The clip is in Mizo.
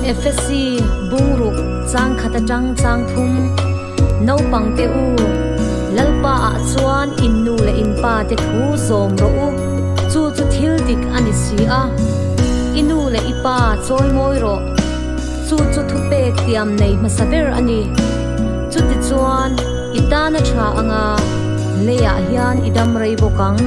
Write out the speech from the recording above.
Efesi bungruk chang khat atang chang thum Naupang te u, Lalpa ah chuan in nu leh in pa te thu zawm rawh u, chu chu thil dik a ni si a. I nu leh i pa chawi mawi rawh, chu chu thupek tiam nei hmasa ber a ni. Chutichuan i tana tha anga leiah hian i dam rei bawk ang.